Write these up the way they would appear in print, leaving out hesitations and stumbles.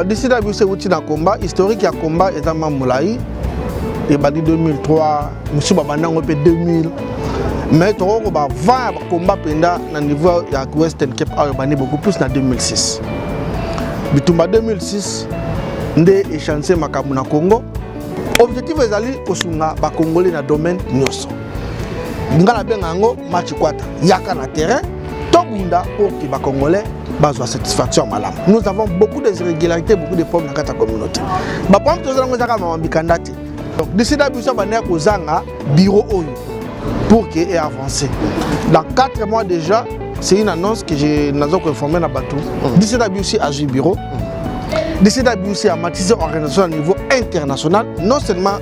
DCWC euti na combat historique ya combat eza mwa molai, ebandi 2003, mosusu babanda yango mpe 2000, mais tokoki koba vent ya combat mpenza na niveau ya Western Cape awa ebandi beaucoup plus na 2006. Bitumba 2006 nde echange makambo na Congo. Objectif ezali kosunga Bacongolais na domaine nyonso. Nga nabenga yango match kwata, yaka na terrain tobunda pour que Bacongolais bazwa satisfaction malamu. Nous avons beaucoup de irrégularités, beaucoup de problèmes na kati ya communauté. Baproblème tozala yango ezaka mama mikanda te. Donc DCWC bandaki kozanga bureau oyo pour que e avancer. Dans 4 mois déjà, c'est une annonce que je nazo koinformer na bato, DCWC azwi bureau. DCWC amatisi organisation à niveau international, non seulement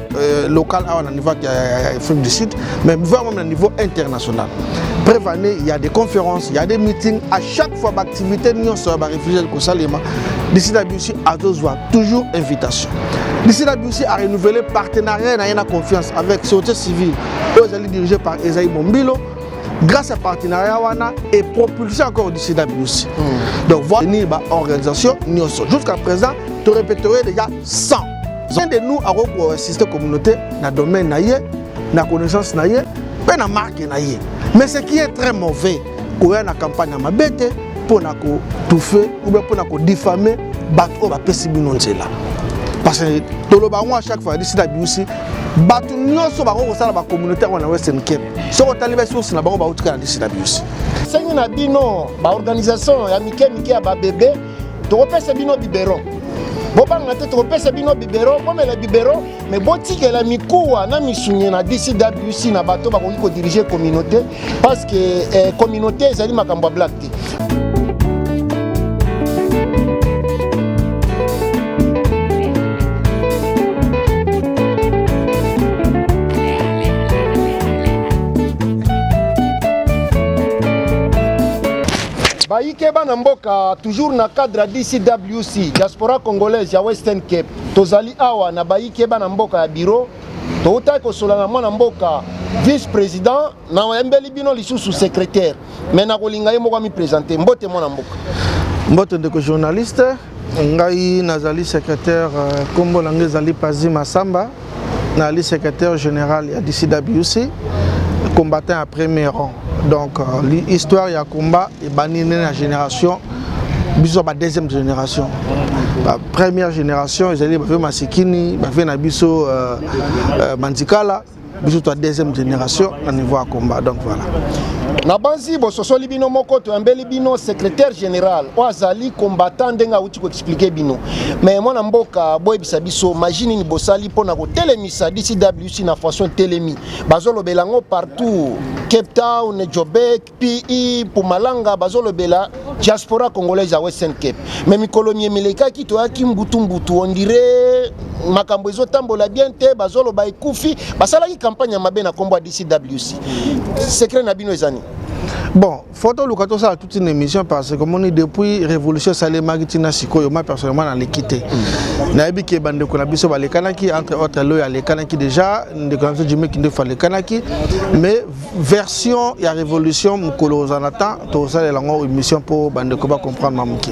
local awa na niveau ya Afrique du Sud, mais vraiment na niveau international. Preuve année, il y a des conférences, il y a des meetings à chaque fois, baactivité nyonso ya baréfugié kosalema, DCWC azozwa toujours invitation. DCWC a renouvelé partenariat na ye na confiance avec société civile oyo ezali dirigé par Esaïe Mombilo. Grâce à partenariat wana et propulsé encore DCWC. Donc voilà baorganisation nyonso. Jusqu'à présent, torépéterai déjà 100. Un de nous akoki koassister communauté na domaine na ye, na connaissance na ye mpe na marque na ye. Mais ce qui est très mauvais, koya na campagne ya mabe te mpona koétouffer ou bien mpona kodiffamer bato oyo bapesi bino nzela, parce que toloba yango à chaque fois, DCWC, bato nyonso bakoki kosala bacommunauté yango na Western Cape, soki otali basource na bango, bautika na DCWC. Sengi na bino baorganisation ya mike mike ya babebe, tokopesa bino biberon, bobanga te, tokopesa bino biberon, bomela biberon, mais botikela mikuwa na misuni na DCWC, na bato bakoki kodiriger communauté, parce que communauté ezali makambo ya blague te. Bayike bana mboka, toujours na cadre ya DCWC, diaspora congolaise ya Western Cape, tozali awa na bayike bana mboka ya bureau. Toutaki kosola na mwana mboka vice président, nayembeli bino lisusu secrétaire, mais nakolinga ye moko amiprésente. Mbote, mwana mboka. Mbote, ndeko journaliste. Ngai nazali secrétaire, nkombo na ngai ezali Pazi Masamba, nazali secrétaire général ya DCWC, combattant ya premier rang. Donc histoire ya combat ebandi nde na génération biso, ba deuxième génération. Ba première génération ezali bavieux Masikini, bavieux na biso Mandikala. Biso toa deuxième génération na niveau ya combat. Donc voilà. Na banzi bososoli bino moko, toyambeli bino secrétaire général oyo azali combattant, ndenge awuti koexpliquer bino. Mais mwana mboka, boyebisa biso magie nini bosali mpona kotelemisa DCWC na façon etelemi, bazolobela yango partout, Cape Town, Joburg, pe Mpumalanga, bazolobela diaspora congolaise ya Western Cape. Mais mikolo miemelekaki, toyaki mbutu mbutu, on dirait makambo ezotambola bien te, bazoloba ekufi, basalaki campagne ya mabe na nkombo ya DCWC. Secret na bino eza nini? Bon, faut toluka tosala toute une émission, parce que omoni, depuis révolution esalemaki ntina sikoyo, ma personnellement naleki te. Nayebi ke bandeko na biso balekanaki, entre autres loyo alekanaki déjà, ndeko na biso Jimi Kindefu alekanaki. Mais version ya révolution, mokolo ozala na temps, tokosalela yango émission mpo bandeko bacomprendre ma moke.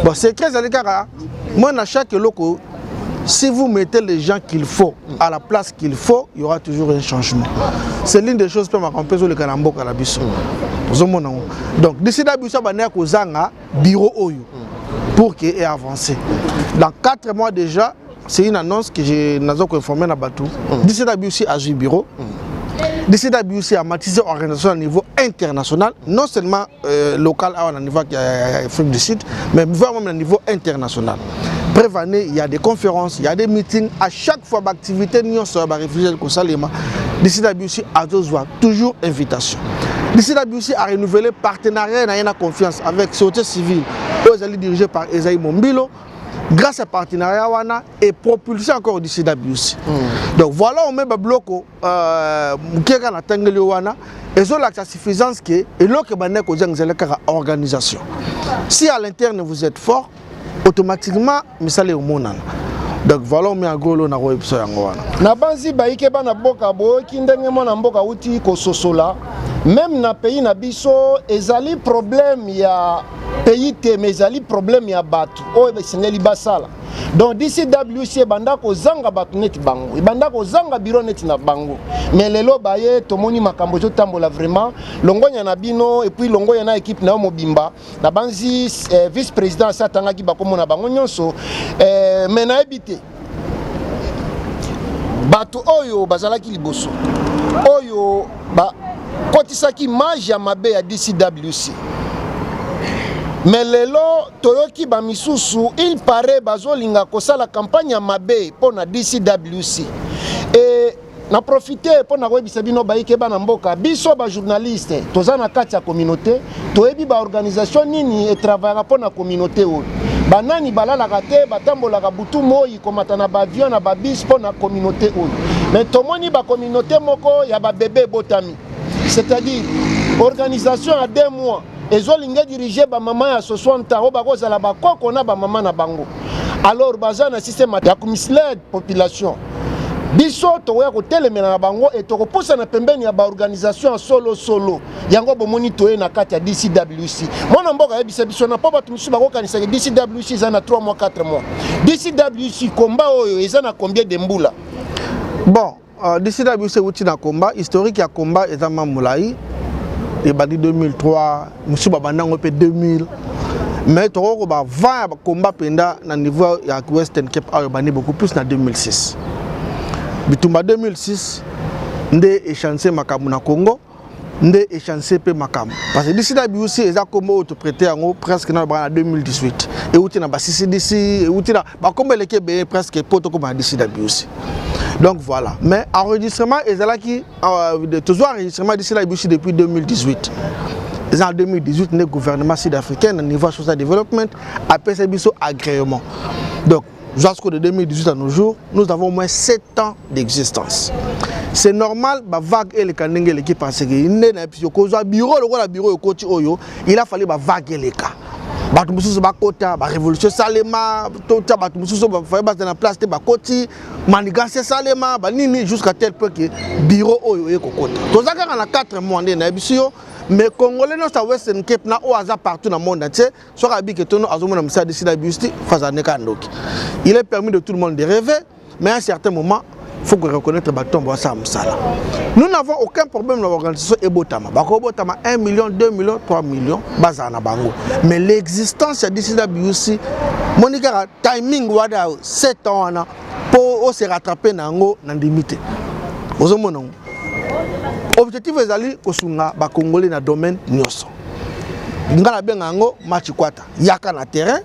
Bon, secret ezali kaka moi, na chaque eloko, si vous mettez les gens qu'il faut à la place qu'il faut, il y aura toujours un changement. C'est l'une des choses mpe makambo mpe ezoleka na mboka na biso, ozomona yango. Donc DCWC abandaki kozanga bureau oyo pour que e avancer. Dans 4 mois déjà, c'est une annonce que je nazo koinformer na bato, DCWC azwi bureau. DCWC amatisi organisation à niveau international, non seulement local awa na niveau ya Afrique du Sud, mais vraiment na niveau international. Preuve année, il y a des conférences, il y a des meetings à chaque fois, baactivité nyonso ya baréfugié kosalema, DCWC azozwa toujours invitation. DCWC a renouvelé partenariat na ye na confiance avec société civile oyo ezali dirigé par Esaïe Mombilo. Grâce à partenariat wana et propulsé encore DCWC. Donc voilà, ome babiloko moke kaka natangeli yo wana, ezolakisa suffisance ke eloko ebandaki kozanga ezali kaka organisation. Si à l'interne vous êtes fort, automatiquement misala emonana. Donc voilà, omi agolo na koyebisa yango wana. Na banzi bayike bana mboka, boyoki ndenge mwana mboka awuti kososola. Même na pays na biso ezali problème ya pays te, mais ezali problème ya bato oyo esengeli basala. Donc DCWC ebanda kozanga bato neti bango, ebanda kozanga bureau neti na bango, mais lelo baye tomoni makambo ezotambola. Vraiment, longonya na bino et puis longonya na équipe na yo mobimba. Na banzi vice président asi atangaki bakombo na bango nyonso, mais nayebi te bato oyo bazalaki liboso oyo bakotisaki image ya mabe ya DCWC. Mais lelo toyoki bamisusu, il paraît bazolinga kosala campagne ya mabe mpo na DCWC. E na profite mpo na koyebisa bino bayike bana mboka, biso bajournaliste toza na kati ya communauté, toyebi baorganisation nini etravaillaka mpo na communauté oyo, banani balalaka te, batambolaka butu moi, komata na baavion, na babus mpo na communauté oyo. Mais tomoni bacommunauté moko ya babebe ebotami, c'est-à-dire organisation ya 2 mois ezolinga dirige bamama ya 60 ans oyo bakozala bakoko na bamama na bango. Alors baza na système ya komisled population. Biso tokoya kotelemela na bango e tokopusana pembeni ya baorganisation ya solosolo. Yango bomoni toye na kati ya DCWC. Mwana mboka ayebisa biso na mpo bato mosusu bakokanisaka DCWC eza na 3 mois, 4 mois. DCWC, komba oyo eza na combien de mbula? Bon, DCWC euti na combat. Historique ya combat eza ma molai, ebandi 2003, mosusu babanda yango mpe 2000, mais tokoki koba vent ya combat mpenza na niveau ya Western Cape awa ebandi beaucoup plus na 2006. Bitumba 2006 nde echange makambo na Congo, nde echange mpe makambo, parce que DCWC eza kombo oyo toprêter yango presque na lobaka na 2018. Euti na ba CCDC, euti na bakombo eleki ebele presque mpo tokóma na DCWC. Donc voilà, mais enregistrement ezalaki, tozwa enregistrement DCWC depuis 2018. Eza en 2018 nde gouvernement sud-africain na niveau ya social development apesa biso agrément. Donc jusqu'au de 2018 à nos jours, nous avons au moins 7 ans d'existence. C'est normal bavague eleka ndenge eleki, parce que nde na biso kozwa bureau lokola bureau ekoti oyo, il a fallu bavague eleka, bato mosusu bakota, barévolution esalema, totia bato mosusu bafaye baza na place te, bakoti, manigance esalema, banini, jusqu'à tel point que bureau oyo oye kokota. Toza kaka na 4 mois nde nayebi yo, mais Congolais nyonso ya Western Cape na oyo aza partout na monde entier, soki abiki tono azomona mosala DCWC, faza nde kaka ndoki. Il est permis de tout le monde de rêver, mais à un certain moment, faut que reconnaître bato basala mosala. Nous n'avons aucun problème na organisation ebotama, bakobotama 1 million, 2 millions, 3 millions, bazala na bango, mais l'existence ya DCWC, moni kaka timing wana 7 ans wana mpo ose rattrape na yango na ndimi te. Ozomona yango, objectif ezali kosunga Bakongolais na domaine nyonso. Nga nabenga yango match kwata, yaka na terrain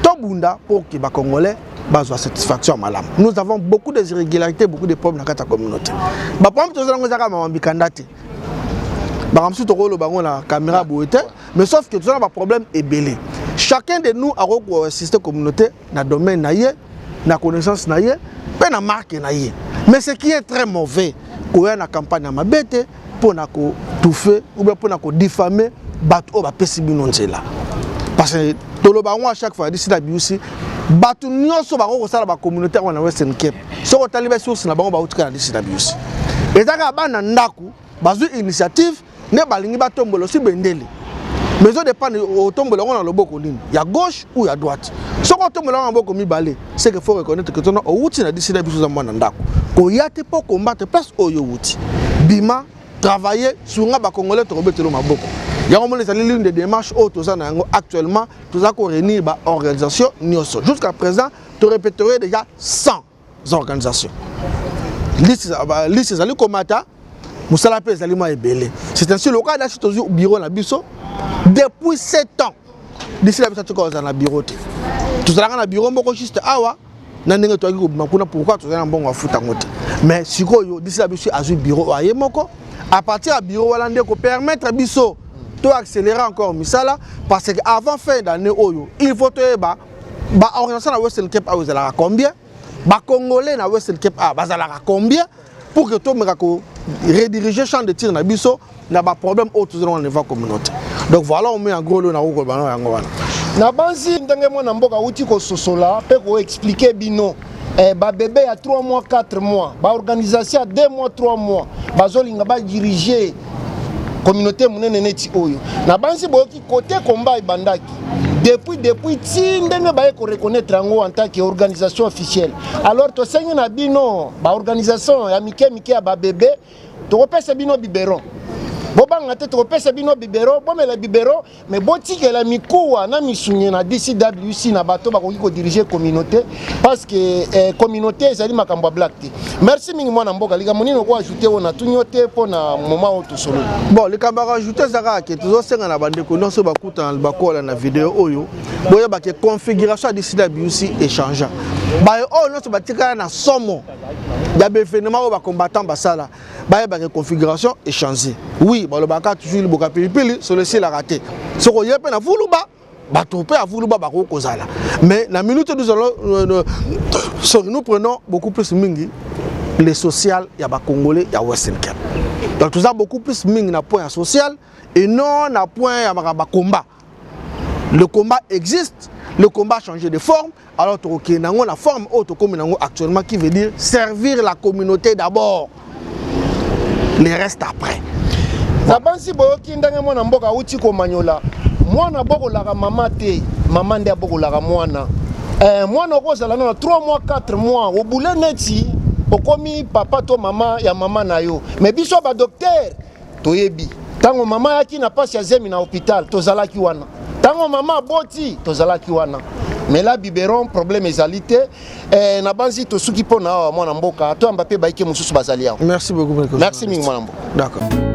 tobunda pour que Bakongolais bazwa satisfaction ya malamu. Nous avons beaucoup de irrégularités, beaucoup de problèmes na kati ya communauté. Baproblème tozala yango ezaka mama mikanda te, bango mosusu tokoloba yango na caméra boye te, mais sauf que toza na baproblème ebele. Chacun de nous akoki koassiste communauté na domaine na ye, na connaissance na ye mpe na marque na ye. Mais ce qui est très mauvais, koya na campagne ya mabe te mpona koétouffer ou bien mpona kodiffamer bato oyo bapesi bino nzela, parce que toloba yango à chaque fois, DCWC, bato nyonso bakoki kosala bacommunauté yango na Western Cape, soki otali basource na bango, bautika na DCWC. Eza kaka bana ndako bazwi initiative nde balingi batombola osi bendele, mais ezodépendre otombola yango na loboko nini, ya gauche ou ya droite. Soki otombola yango na maboko mibale, c'est que faut reconnaître que tona owuti na DCWC, oza mwana ndako. Koya te mpo combattre place oyo owuti. Bima, travailler, sunga Bacongolais, tokobetela maboko. Yango mona ezali l'une des démarches oyo toza na yango actuellement. Toza koréunir baorganisation nyonso. Jusqu'à présent, torépertorier déjà 100 organisations. Liste ezali komata, mosala mpe ezali mwa ebele. C'est ainsi lokola dasi tozwi bureau na biso depuis 7 ans. D'ici la biso tika kozala na bureau te, tozalaka na bureau moko juste awa na ndenge toyaki kobima kuna. Pourquoi? Tozali na mbongo afuta yango te. Mais sikoyo d'ici la biso azwi bureau aye moko. À partir ya bureau wana nde kopermettre biso to accélérer encore misala, parce que avant fin d'année oyo, il faut toyeba baorganisation na Western Cape awa ezalaka combien, Bacongolais na Western Cape awa bazalaka combien, pour que tomeka ko rediriger champ de tir na biso na baproblème oyo tozali na niveau communauté. Donc voilà, au en gros oyo nakokoloba na yango wana. Na banzi ndenge mwana mboka awuti kososola mpe koexpliquer bino, babebe ya 3 mois, 4 mois, baorganisation ya 2 mois, 3 mois, bazolinga badirige communauté monene neti oyo. Na banzi boyoki kote komba ebandaki. Depuis ti ndenge baye koreconnaître yango en tant que organisation officielle. Alors tosengi na bino baorganisation ya mike mike ya babebe, tokopesa bino biberon, bobanga te, tokopesa bino biberon, bomela biberon, mais botikela mikuwa na misuni na DCWC na bato bakoki kodiriger communauté, parce que communauté ezali makambo ya blague te. Merci mingi, mwana mboka. Likambo nini oko ajouter oyo natuni yo te mpo na moment oyo tosololi? Bon, likambo ya koajouter eza kaka ke tozosenga na bandeko nyonso bakutana, bakola na video oyo, boyeba ke configuration ya DCWC echanger. Baye oyo nyonso batikala na somo ya baévénement oyo bacombattant basala, bayebaka configuration echanger. Oui, balobaka toujours liboka pilipili solo esilaka te. Soki oye mpe na vuluba, bato mpe ya vuluba bakoki kozala, mais na minute nous allons sorry, nous prenons beaucoup plus mingi le social ya bacongolais ya Western Cape. Donc toza beaucoup plus mingi na point ya social et non na point ya makambo ya combat. Le combat existe, le combat a changé de forme. Alors tokokende yango na forme oyo tokomi nango actuellement, qui veut dire servir la communauté d'abord, le reste après. Nabanzi boyoki ndenge mwana mboka awuti komanyola. Mwana abokolaka mama te, mama nde abokolaka mwana. Mwana okozala nano 3 mois, 4 mois, obule neti okomi papa to mama ya mama na yo. Mais biso badocteur toyebi, ntango mama ayaki na mpasi ya zemi na hôpital, tozalaki wana. Ntango mama aboti, tozalaki wana. Mela biberon, problème ezali te. Nabanzi tosuki mpo na awa, mwana mboka. Toyamba mpe baike mosusu bazali awa. Merci beaucoup. Merci mingi, mwana mboka. D'accord.